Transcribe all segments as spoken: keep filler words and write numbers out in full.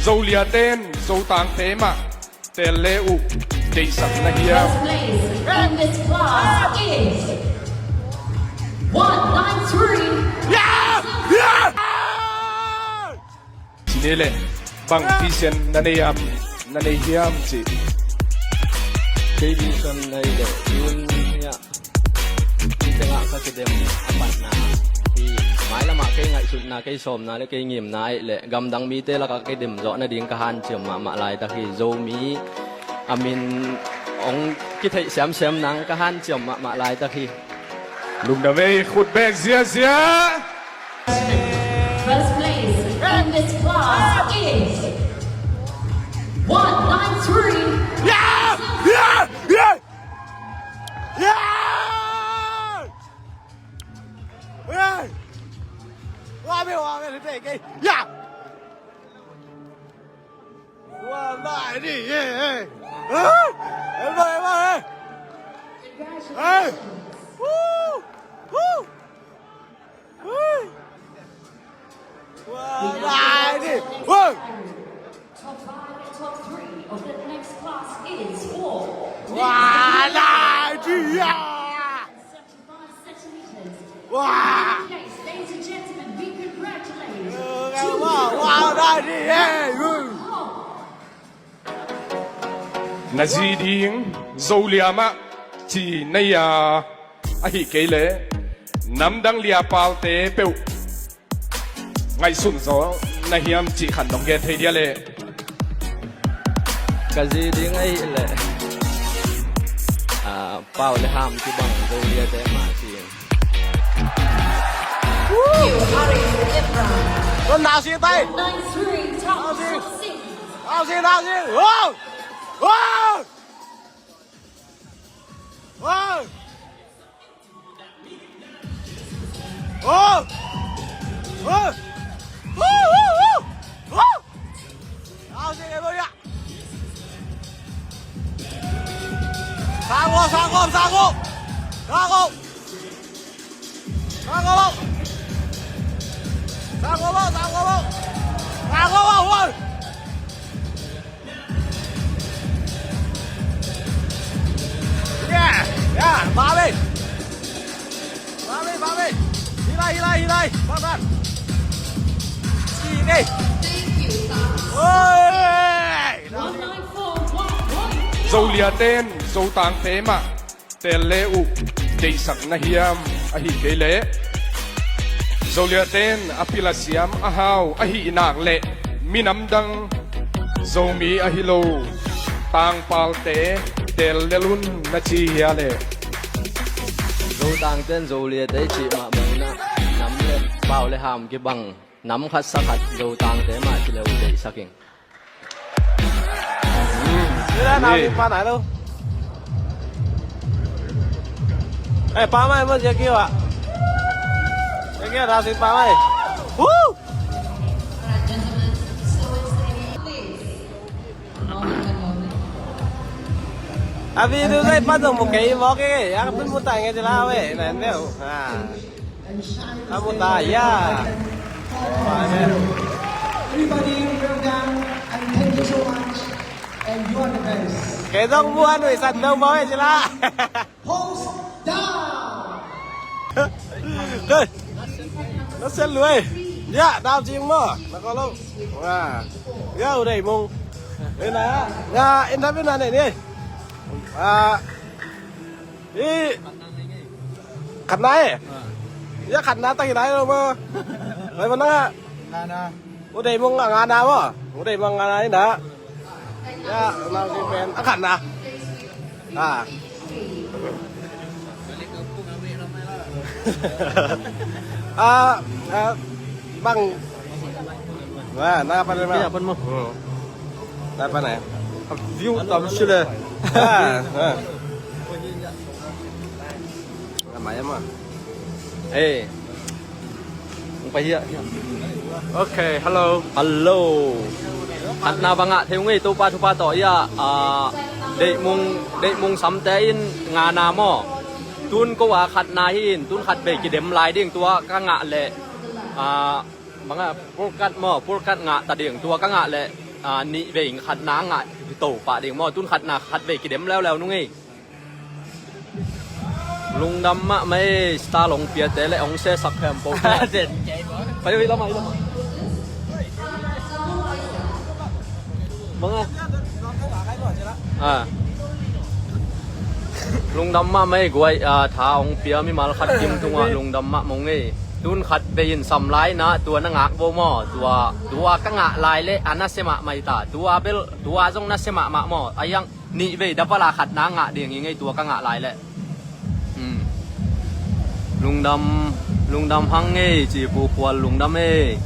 Zoliate'n Zotangte mah teel le uh, deihsak na hiam? First place in this class is one nine three. Ci ni leh, bang vision na nei hiam, na nei hiam ci? Kei vision na hi leh, tun hiah, hih tengah ka kidem a patna hi. Mailamah kei ngaihsutna, kei sawmna le kei ngimna ahih leh gamdang mite lakah kei dem zawh nading ka hanciam mahmah laitak hi. Zomi a min hong kitheih semsem nang ka hanciam mahmah laitak hi. Lungdam ei, khut bek ziazia. First place in this class is one nine three. Yeah! Yeah! Yeah! Yeah! Hey! Wa me, wa me, hey, hey. Yeah! Wa me, hey, hey. Huh? Hey, hey, hey. Hey! Woo! Woo! Woo! Wa me, hey! Woo! Top five and top three of the next class is for Wa me, hey! seventy-five centimeters. Wow! Ladies and gentlemen, we congratulate. Wow, wow, wow, wow. Na zi ding Zolia mah ci na hi a, ahih kei leh namdang liapalte peuh ngaihsun zaw na hiam cih khat dong gen thei dia leh? Ka zi ding ahih leh, ah, Pau le Ham kibang Zoliate mah ci. Ron nau si tai. Nau si, nau si. Wow! Wow! Wow! Oh! Oh! Woo! Woo! Woo! Woo! Hallelujah! Sang go, sang go, sang go! Sang go! Sang go, sang go! Sang go, sang go! Sang go, sang go! Yeah, yeah, Bobby. Bobby, Bobby. Hilai, hilai, hilai. Bobby. Sini. Oi. Zoliate'n Zotangte mah teel le uh deihsak na hiam, ahih kei leh Zoliate'n a pil a siam a hau ahih nak leh minamdang Zomi ahi lo Tangpalte teel le un na ci hia leh? Zotangte'n Zoliate cih mah bangin ah nam le Pau le Ham kibang nam khat sa khat Zotangte mah ci le uh deihsak ing. Ih, nau ding pa nai lo. Eh, pa mai mo, Jackie wa. Jackie, nau ding pa mai. Woo! Abi du zai pa dong mo kei mo kei, ya ka pun mo tai nge jela we, nan deu. Ah. Kamu ta ya. Everybody, well done, and thank you so much, and you are the best. Kei zong buan ui san dong bawe sila. Post down. Hei. Nasel lui. Ya, dau jing mo. Nakolo. Wah. Ya, udah imung. Ina ya. Ya, indah pina ni. Ah. Ih. Khatna e. Ia khatna tak hi lai lo maw. Lai maw nang ah. Ngana. U Dei Mung a ngana maw. U Dei Mung a ngana hi na. Ia nang si pen a khatna. Ah. Ah, ah, bang. Wah, na pan ma. Kaya pan mo. Hmm. Na pan eh. View tam sila. Ah, ah. Amai ama. Eh. Hong pai hia. Okay, hello. Hello. Khatna bangah thei ung ei, Topa thupha tawh ia, ah, Deih Mung, Deih Mung Samte in ngana maw. Tun ko a khatna hi in, tun khat bei kidem lai ding, tua ka ngah leh, ah, bangah pulkat maw, pulkat ngah ta ding, tua ka ngah leh Ah, nih vei khatna ngah to pah ding maw. Tun khatna khat vei kidem leuleu nung ei. Lungdam mahmah ei, star long piate le ong sesak khempeuh. Pai ui lamah, lamah. Manga. Ah. Lungdam mahmah ei guai, ah, tha ong pia mimal khat kim tungah lungdam mahmah ong ei. Tun khat vei in sam lai na, tua na ngak bo maw, tua, tua ka ngah lai le a nasia mahmah ei ta, tua bel, tua zong nasia mahmah maw, a iang nih vei da pala khatna ngah ding ing ei, tua ka ngah lai le. Hmm. Lungdam, lungdam hang ei, ci Pu Khual lungdam ei.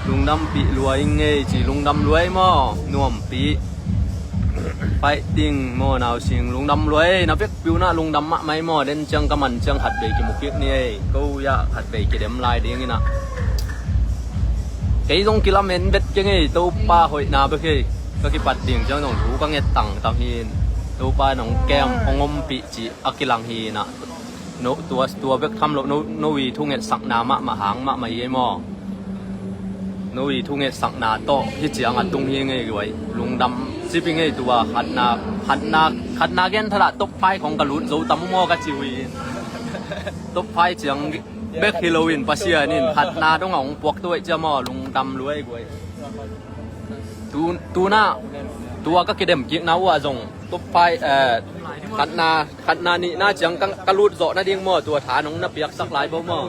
Lungdam pih luai ing ei, ci lungdam luai maw, nuam pih. Paih ting maw nau sing lungdam luai, na vek piu na lungdam mahmah ei maw, den ciang ka man ciang khat vei kimu kik ni ei, ko ya khat vei kidem lai ding ina. Kei zong kilamen vet keng ei, Topa hoihna bek ei. Ka kipat ding ciang zong thu ka nget tangtang hi in. Topa nong kem, hong ompih cih a kilang hi ina. No, tua, tua bek tham lo, no, no i thungetsakna mahmah hang mahmah hi ei maw. No i thungetsakna tawh hi ciang a tung hi ngei guai. Lungdam cip hi ngei tua khatna, khatna, khatna gen thadah top five khong ka lut zo tam maw ka ci uh hi. Top five ciang bek hi loin Pasian in khatna dong a hong puak tuai cia maw, lungdam luai guai. Tu, tuna, tua ka kidem kikna uh ah zong top five, eh, khatna, khatna nihna ciang ka, ka lut zawh nading maw, tua tha nong na piaksak lai bo maw.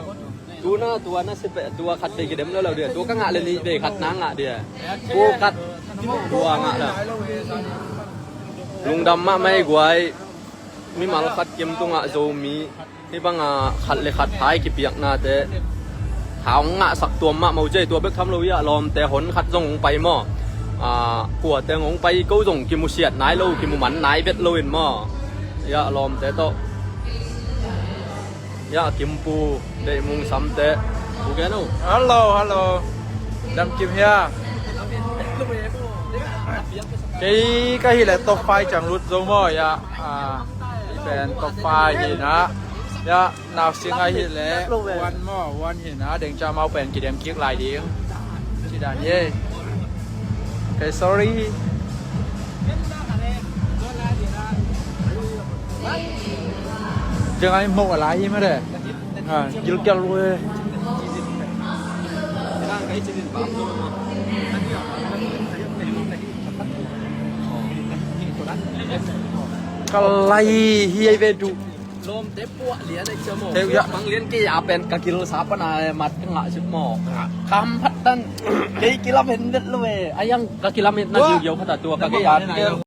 Tuna, tua na si peh, tua khat vei kidem leuleu dia, tua ka ngah le nih vei khatna ngah dia. Tua khat, tua ngah la. Lungdam mahmah ei guai. Mimal khat kim tungah Zomi hih bangah khat le khat thai kipiaknate, tha hong ngahsak tuam mahmah uh cia, tua bek tham lo hi ah lawmte hon khat zong hong pai maw. Ah, kuate hong pai ko zong kimusiat nai lo, kimuman nai vet lo in maw. Hi ah lawmte tawh. Hi ah Kimpu, Deihmung Samte. Pu Gen uh. Hello, hello. Dam Kim hia. Kei ka hi le top five ciang lut zo maw, ya. Ah, i pen top five hi na. Ya, nau sing a hi le one maw, one hi na. Deng ca mau pen kidem kik lai ding. Ci dan ye. Okay, sorry. Deng ai mau a lai hi ma de. Ah, gilkial uh. Ka lai hi ei ve duh. Lawmte puah lian ei cia maw. Teu ya. Bang lian kei a pen ka gil sa pan a mat ka ngah suk maw. Kam phat tan. Kei kilamen vet lo e. A iang ka kilamen na ziuziau phat a tua ka kei a.